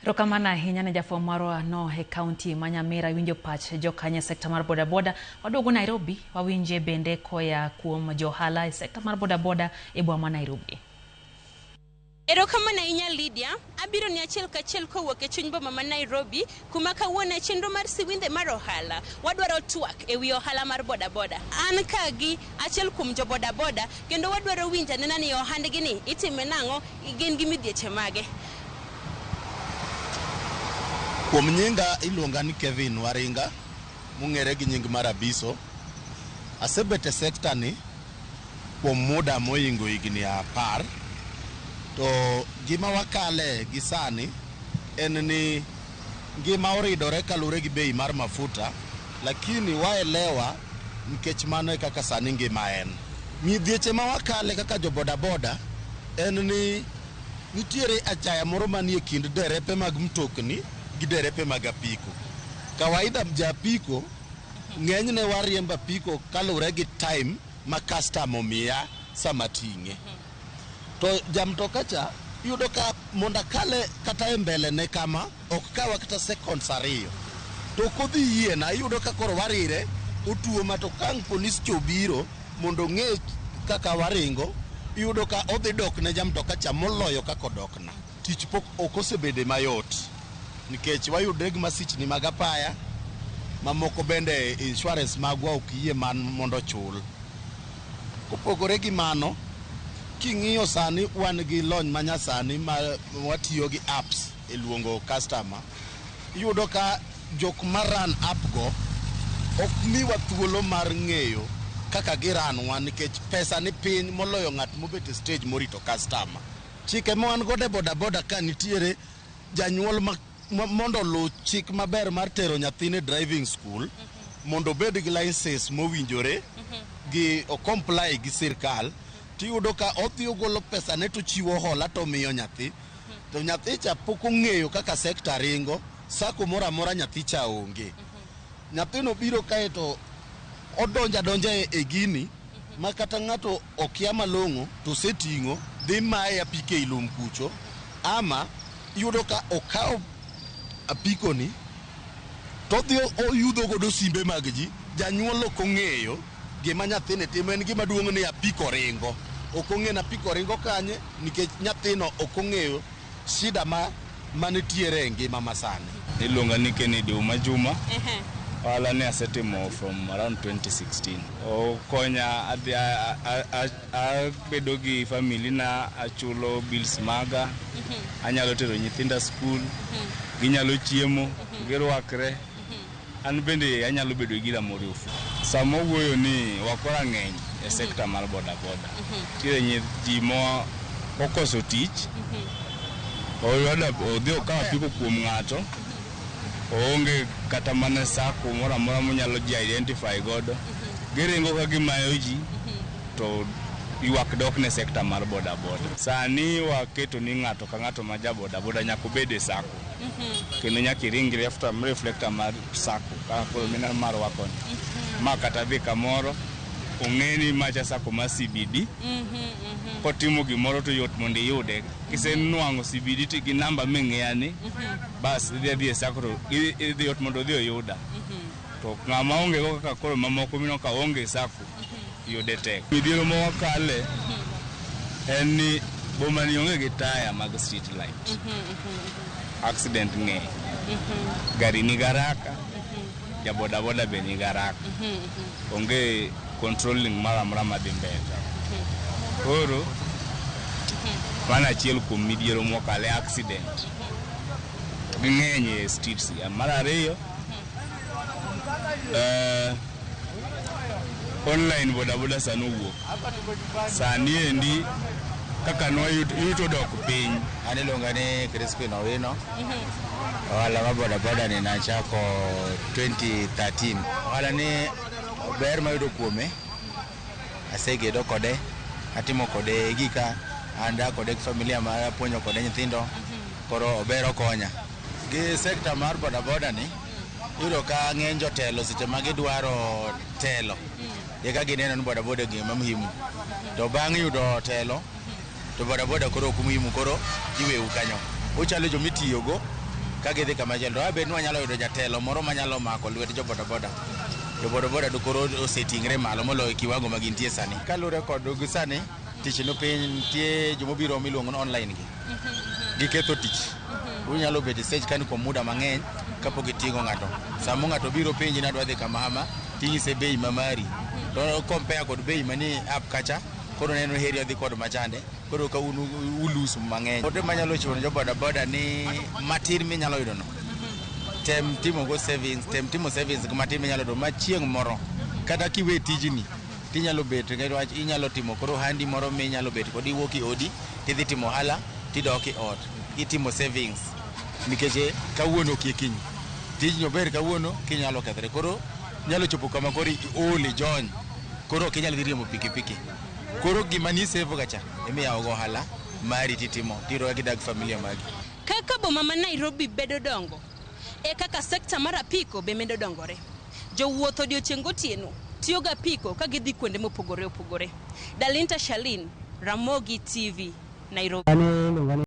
Erokamano ahinya ne jafwambo marwa no e kaunti ma Nyamira winjo pach jokanyo e sekta mar bodaboda. Waduogo Nairobi wawinje bende koya kuom johala e sekta mar bodaboda e boma ma Nairobi. Erokamano ahinya Lydia, abiro ni achiel kachiel kowuok e chuny boma ma Nairobi kuma kawuono e chenro mar siwindhe mar ohala wadwaro twak e wi ohala mar bodaboda. An ka gi achiel kuom jo bodaboda kendo wadwaro winjo anena ni ohandgi ni itime nang'o, gin gi midhieche mage. Kuom nyinga iluonga ni Kevin Waringa mong'ere gi nying mar Abiso. Asebet e sekta ni kuom muda mohingo higni 10. To gima wakale gi sani en ni ngima oridore kaluwore gi bei mar mafuta, lakini waelewa nikech mano e kaka sani ngima en. Midhieche ma wakale kaka jo bodaboda en ni nitiere achaya moro manie kind derepe mag mtokni gi derepe mag apiko. Kawaida ja apiko ng'enyne wariembo apiko kaluwore gi time ma customer omiya sama ting'e. To ja mtoka cha iyudo ka mondo akale kata e mbele ne kama ok kawa kata seconds 2. To ok odhi yiena, iyudo ka koro warire, otuoma to ka ang' polis cha obiro mondo ong'e kaka waringo, iyudo ka odhi dok ne ja mtoka cha moloyo kaka odokna. Tich pok ok osebede mayot nikech wayudre gi masichni mag apaya, mamoko bende insurance magwa ok yie man mondo ochul. Kopogore gi mano, king'iyo sani wan gi lony manyasani ma watiyo gi apps e luongo customer. Iyudo ka jok ma run app go ok miwa thuolo mar ng'eyo kaka giranwa nikech pesa ni piny moloyo ng'at mobet e stage morito customer. Chike ma wan godo e bodaboda ka nitiere janyuol ma mondo oluw chik maber mar tero nyathine driving school mondo obed gi license mowinjore gi o comply gi sirkal, tiyudo ka odhi ogolo pesa ne to chiwo hola to omiyo nyathi. To nyathi cha pok ong'eyo kaka sekta ringo, sako moro amora nyathi cha onge. Nyathino biro kae to odonjo adonja e gini ma kata ng'ato okia malong'o to oseting'o dhi maye apiko ei lum kucho, ama iyudo ka okawo apiko ni to odhi oyudho godo simbe mag ji, janyuol ok ong'eyo gima nyathini timo, en gima duong' ni apiko ringo. Ok ong'e ni apiko ringo kanye nikech nyathino ok ong'eyo shida ma manitiere e ngima masani. Iluonga ni Kennedy Uma Juma. Ohala ni asetimo from around 2016. Okonya adhi abedo gi family na, achulo bills maga, anyalo tero nyithinda skul, ginyalo chiemo, girwakre. An bende anyalo bedo gi gira moro e ofuko. Sama owuoyo ni wakora ng'eny e sekta mar bodaboda. Nitiere ji ma okoso tich, odhi okawo apiko kuom ng'ato, oonge kata mana sacco moro amora monyalo ji identify godo. Giringo ka gimayo ji to ywak dok ne sekta mar bodaboda. Sani waketo ni ng'ato ka ng'ato ma ja bodaboda nyaka obed e sacco. Kendo nyaka iring reflector mar sacco kaka koro mineno marwa koni. Ma kata dhi kamoro ong'e ni macha sacco mar CBD. Kotimo gimoro to yot mondo iyude. Kisenwang'o CBD to gi namba ming'iyani, bas idhi adhiya e sacco to idhi yot mondo odhi oyuda. To ng'ama onge go kaka koro mamoko mineno ka onge e sacco, yude tek. Midhiero ma wakale en ni boma ni onge gi taya mag street light. Accident ng'eny. Gari nigi haraka, ja bodaboda be nigi haraka. Onge controlling moro amora madhi mbele. Koro mano achiel kuom midhiero mwakale, accident. Ging'eny e streets. Mar ariyo, online bodaboda sani owuok. Sani endi kaka nwayuto yuto dok piny. An iluonga ni Crispin Owino. Ohala mar bodaboda ni nachako 2013. Ohala ni ber mayudo kuome, asegedo kode, atimo kode gika, an kode gi familia mara, apuonjo kode nyithindo, koro ober okonya. Gi sekta mar bodaboda ni, iyudo ka ng'eny jotelo seche ma gidwaro telo, eka gineno ni bodaboda gima muhimu. To bang' yudo telo, to bodaboda koro ok muhimu, koro iweu kanyo. Uchalo joma itiyogo Ka gidhi kamachielo to abed ni wanyalo yudo jatelo moro manyalo mako lwet jo bodaboda. Jo bodaboda to koro oseting're malo moloyo kiwango ma gintie sani. Kaluwore kod gi sani, tich ni piny nitie jomobiro miluongo ni online gi. Giketho tich. Unyalo bet e stage kani kuom muda mang'eny kapok iting'o ng'ato. Samo ng'ato biro penji ni adwa dhi kama kama, ting'ise bei ma mari. To compare kod bei manie app kacha, koro neno heri odhi kod machande. Koro ka un ulus mang'eny. Ote manyalo chiwo ne jo bodaboda ni matin minyalo yudo no, tem timo go savings, tem timo savings matin minyalo yudo ma chieng' moro kata kiwe tijni tinyalo bet wach inyalo timo koro handi moro minyalo bet kod iwuok e odi tidhi timo ohala tidok e ot itimo savings nikech kawuono okie kiny tijni ober kawuono kinyalo kethre koro nyalo chopo kama koro iol ijony koro ok inyal dhi riembo pikipiki koro gima nisave ga cha emiyawo go ohala mari titimo tiyudo kaka idag familia magi. Kaka boma ma Nairobi bedo dongo, e kaka sekta mar apiko be medo dongore. Jowuoth odiochieng' gotieno tiyo gi apiko ka gidhi kuonde mopogore opogore. Dalinta Shalin, Ramogi TV, Nairobi.